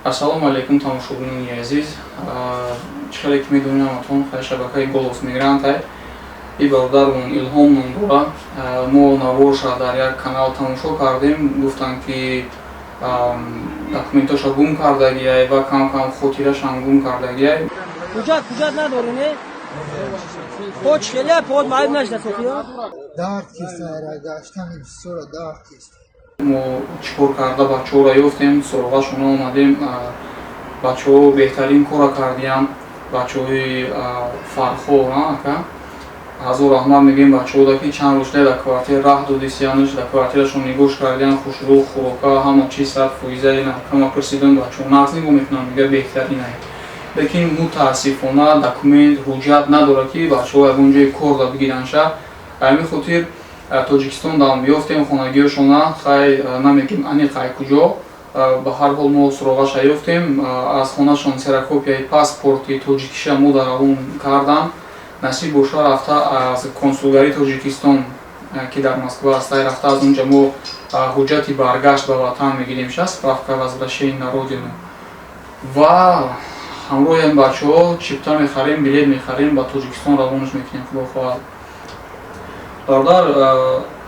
Ассалому алайкум, тамошобинони азиз. Чӣ хеле ки медонем, ҳаматон хай шабакаи «Голос мигрантай». И бародармон Илҳом ном дора. Мо наворша дар як канал тамошо кардем, гуфтанд, ки документоша гум кардагиай ва кам кам хотирашам гум кардагиай. Ҳуҷҷат, ҳуҷҷат надорӣ, не? Поч хеле под маъиб нашда, София. Дард киста, гаштани бисёра дард киста. Мо чӣ кор карда, бачаҳоро ёфтем, суроғашон омадем. Бачаҳо беҳтарин кора кардиянд, бачаҳои Фархор. Ака, ҳазор раҳмат мегӯем бачаҳода, ки чанд рӯз дар квартира раҳ додисиянш, дар квартирашон нигоҳш кардиян, хушрӯ, хӯрока, ҳама чиз 100%. Кама пурсидам, бачаҳо нағз нигоҳ мекунанд, мега беҳтаринай, лекин мутаассифона документ, ҳуҷҷат надорад, ки бачаҳо ягон ҷои корда бигиранша. Ба ҳамин хотир Тоҷикистон дам ёфтем хонагиёшона. Хай, намегем аниқ ай куҷо, ба ҳар ҳол мо суроғаша ёфтем. Аз хонашон ксерокопияи паспорти тоҷикиша мо даравон кардам. Насиб боша, рафта аз консулгарии Тоҷикистон, ки дар Москва аст, рафта аз онҷа мо ҳуҷҷати баргашт ба ватан мегирем, ша справка возвращения на родину, ва ҳамроҳи ин бачаҳо чипта мехарем, билет мехарем, ба Тоҷикистон равонаш мекунем, худо хоҳад. Бародар,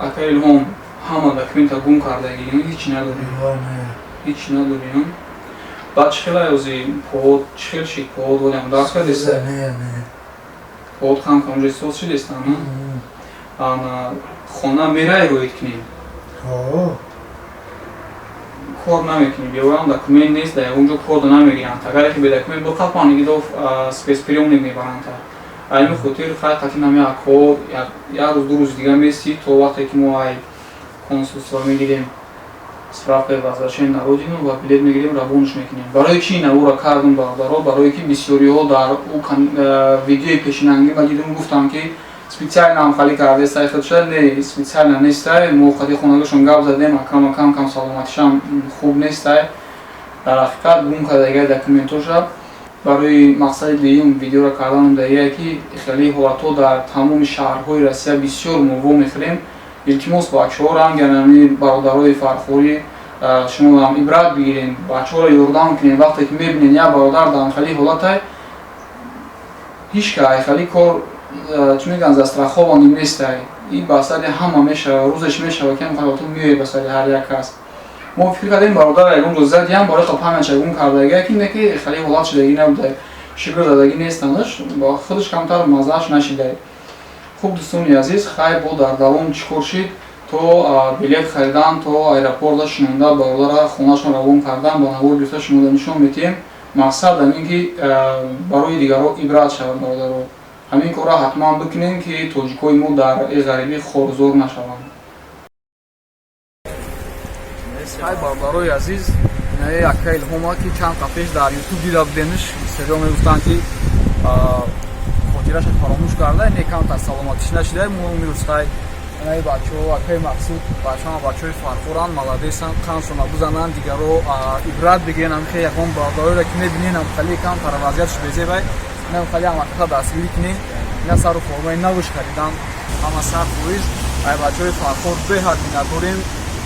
ака Илҳом, ҳама документа гум кардагӣ, ҳеҷ надорем, ҳеҷ надорем. Баъд чӣ хел ози повод, чӣ хел шид повод? Волям дарс кардеста, повод кам кам уже соз шидеста. Ана хона мерай, роид кунем, кор намекунӣ, биёрам, документ нест, дар ягон ҷо корда намегиранд. Агаре ки бе документ боқапан, игидо спецприёмник мебаранд. Ҳамин хотир хай қатъи нами акҳо як рӯз, 2 рӯзи дига месӣ, то вақте ки мо ай консулство мегирем справкаи возвращения на родину ва билет мегирем, равонаш мекунем. Барои чи навора кардум, бародаро? Барое ки бисёриҳо дар видеои пешинангӣ ма дидум, гуфтам, ки специально ҳамхалӣ кардестай худша. Не, специально нестай. Мо қади хонагашон гап задем, акама кам кам саломатишам хуб нестай. Дар ҳақиқат гум кардагиай документоша. Барои мақсади дуюм видеоро карданам дагие, ки хеле ҳолатҳо дар тамоми шаҳрҳои Россия бисёр мо вомехӯрем. Илтимос, бачаҳо, ранганами бародарои Фархорӣ, шумоам ибрат бигирен, бачаҳоро ёрдам кунем. Вақте ки мебинен як бародар дар хали ҳолатай, ҳеҷ ка айхали кор, чӣ мегӯянд, застрахованный нестай. И ба сари ҳама мешава, рӯзеш мешава, ки ҳамхалото меояд ба сари ҳар як кас. Мо фикр кардем, бародар ягон рӯз задиям, барои памяча гум кардагия, ки не, ки хеле ҳолат шудагӣ набуда, шукр, задагӣ нестандаш, ба худаш камтар маззааш нашидай. Хуб, дӯстони азиз, хай, бо дар давом чӣ кор шид, то билет харидан, то аэропорта шинонда, бародара хонаашон равон кардан, ба навор гирифта шумода нишон метиҳем. Мақсад ҳамин, ки барои дигарро ибрат шавад. Бародаро, ҳамин корро ҳатман бикунем, ки тоҷикои мо дар ғарибӣ хорзор нашаванд. Ҳай, бародарои азиз, инаи ака Илҳома, ки чанд қабл пеш дар Ютуб дида будемш, серио мегуфтанд, ки хотираша фаромӯш карда, не, камтар саломатиш нашида. Мо мирӯстай инаи бачаҳо, акаи Мақсуд, бачаҳо, бачаҳои Фархоранд, молодецанд, қандшона бузананд, дигаро ибрат бигирен. Ҳамихе ягон бародароеро ки мебинен, ҳамхали камтар вазъиятш безебай, инам хали ҳамаката дастгирӣ кунем. Ина сару формаи навш харидан, ҳама 100%. Ай бачаҳои Фархор беҳад миннатдорем.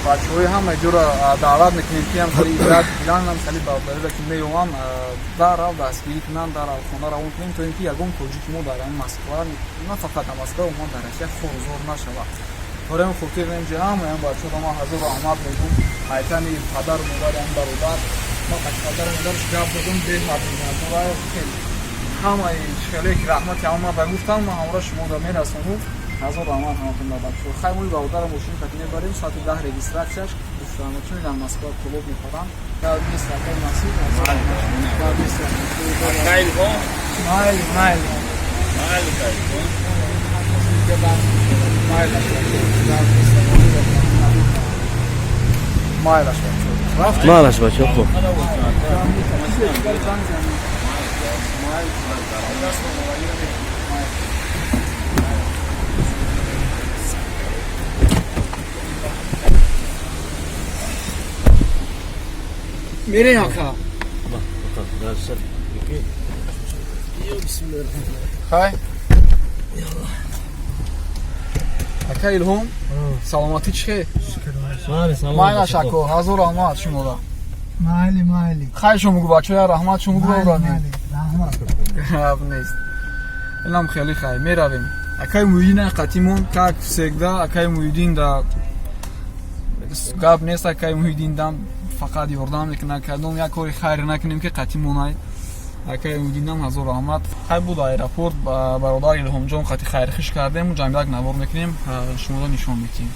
Бачаҳои ҳама ҷоро даъват мекунем, ки ҳам хали ибрат гиранд, ҳам хали бародариро ки меёванд, дарав дастгирӣ кунанд, дарав хона равон кунем, то ин ки ягон тоҷики мо дар ҳамин Москва, на фақат дар Москва, умуман дар Россия хорзор нашавад. Барои ҳамин хотир инҷа ҳамаям бачаҳо ман ҳазор раҳмат мегӯм. Айтани падару модари ҳам бародар, ман қати падару модараш гап задам, беҳад миннатдор. Ҳамаи хеле ки раҳмати ҳама ба гуфтам, ман ҳамроҳ шуморо мерасонум. Ҳазор раҳмат ҳаматон ба бачаҳо. Хай, мои бародарам мошин кати мебарем, соати 10 регистрацияш. Чун дар Москва клуб мехӯранд. Нест, акай Насиб, майли, майли. Майли, кайфон. Майлаш, майлаш, бачаҳо, рафтем. Малаш, бачаҳо, хуб. Мерем, ака. Хай, ака Илҳом, саломатӣ чӣ хел? Майлаш, ако, ҳазор раҳмат шумода. Майли, майли. Хайр, шумо гу, бачаҳо, раҳмат, шумо гу, равем. Раҳмат. Гап нест. Инам хеле хайр, меравем. Акай Муҳиддин қатимон, как всегда, акай Муҳиддин да гап нест, акай Муҳиддин дам фақат ёрдам мекунад. Кадом як кори хайр накунем, ки қатимонай. Акай Муҳиддинам ҳазор раҳмат. Хай буд, аэропорт бародар Илҳомҷон қати хайрхиш кардем, ҷамъ як навор мекунем, шуморо нишон медиҳем.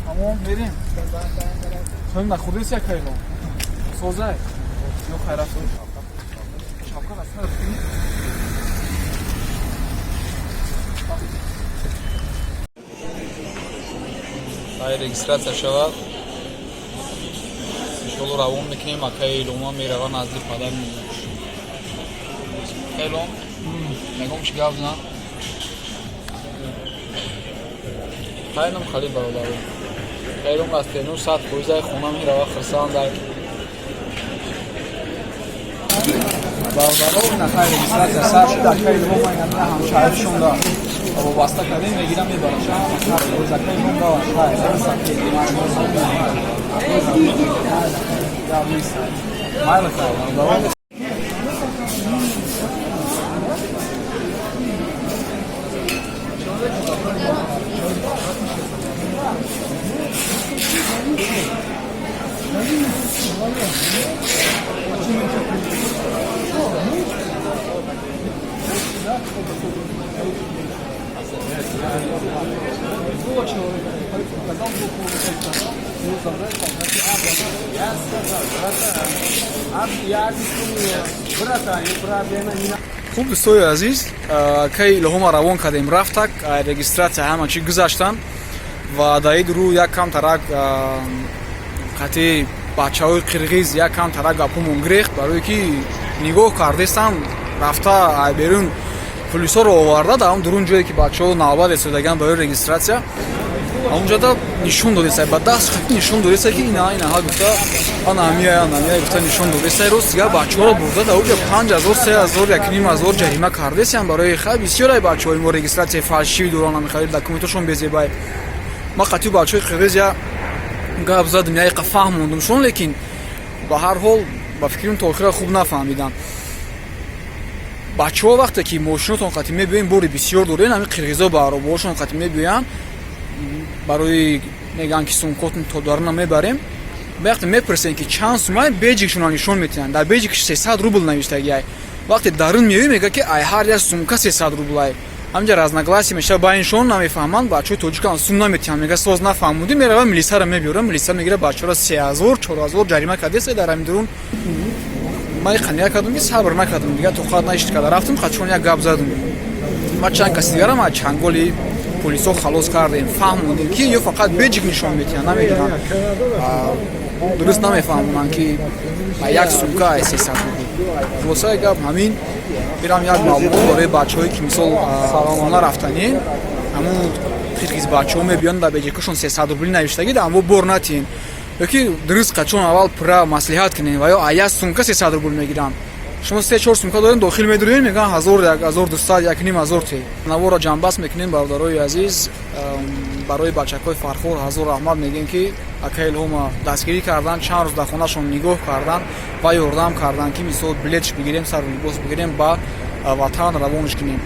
Тамом, мерем. Соим нахӯрдеси, акайлон? Созай? Ё хайр, шапка расида. Хай, регистрация шавад, иншоалло равон мекунем. Акаи Илома мерава назди падар. Илом, ягон чи гап зан. Хайнам хали, бародаро. Хайром астену 100% хона мерава, хирсандай. Бародаро, ина хай, регистрация сар шуд. Акаи Илома ина ҳамшаҳришонда вобаста кардем, мегирам, мебарашам. 100% акаи Илом равад. Хайр, гап нест. Майли, хайр, бародаро. Хуб, дӯстои азиз, кай Илҳома равон кардем, рафтак, регистрация ҳама чӣ гузаштан ва дар ид рӯ як кам тарак қатъи бачаҳои қирғиз як кам тарак гапумон гирехт, барое ки нигоҳ кардестам, рафта берун пулисоро оварда, дар он дурун ҷое ки бачаҳо навбат истодаган барои регистрация, онҷода нишон додеса, ба даст нишон додеса, ки ина, инаҳа гуфта, ана ҳамия, ана ҳамия гуфта нишон додеса. Рост дигар бачаҳоро бурда, дар уҷа 5000, 3000, 1500 ҷарима кардесиям. Барои хай бисёрай бачаҳои мо регистрация и фальшивый доран, намехоҳи, документошон безебай. Ма қатъи бачаҳои қирғиз я гап задам, я иқа фаҳмондумшон, лекин ба ҳар ҳол, ба фикрам, то охира хуб нафаҳмидам бачаҳо. Вақте ки мошинотон қатъи мебиёем, бори бисёр дорен, ҳамин қирғизо ба аробаҳошон қатъи мебиёянд, барои мегӯянд ки сумкотон то даруна мебарем. Вақте мепурсем, ки чанд сумай, бейджик шона нишон метиҳанд, дар бейджик 300 рубл навиштагиай. Вақте дарун меоӣ, мегӯяд, ки ай ҳар як сумка 300 рублай. Ҳамҷа разногласие мешава байншон, намефаҳманд. Бачаҳои тоҷикам сум наметиҳанд, мега соз нафаҳмудӣ. Мерава, милисаро мебиёра, милиса мегира, бачаҳоро 3000, 4000 ҷарима кардеса дар ҳамин дурун. Ман қания кардам, ки сабр накардам, дигар тоқат наишт карда, рафтам, қачон як гап задам. Ма чанд каси дигарам аз чанголи полисо халос кардем, фаҳмондем, ки ё фақат бейджик нишон метиҳанд, намегиранд, дуруст намефаҳмонанд, ки як сумка ай 300 рубл. Хулосаи гап ҳамин. Бирам як маълумот барои бачаҳое, ки мисол хона рафтанӣ, ҳамун қирғиз бачаҳо мебиёнд, дар бейджик ошон 300 рубли навиштагӣ, дар амво бор натиҳен, ёки дуруст қачон аввал пурра маслиҳат кунем. Ва ё як сумка 300 рубл мегиранд, шумо се чор сумка дорем, дохил медурем, мегӯянд ҳазор, 1200, 1500 те. Наворро ҷамъбаст мекунем, бародарои азиз. Барои бачакҳои Фархор ҳазор раҳмат мегӯем, ки ака Илҳома дастгирӣ кардан, чанд рӯз дар хонашон нигоҳ кардан ва ёрдам кардан, ки мисол билетш бигирем, сару либос бигирем, ба ватан равонш кунем.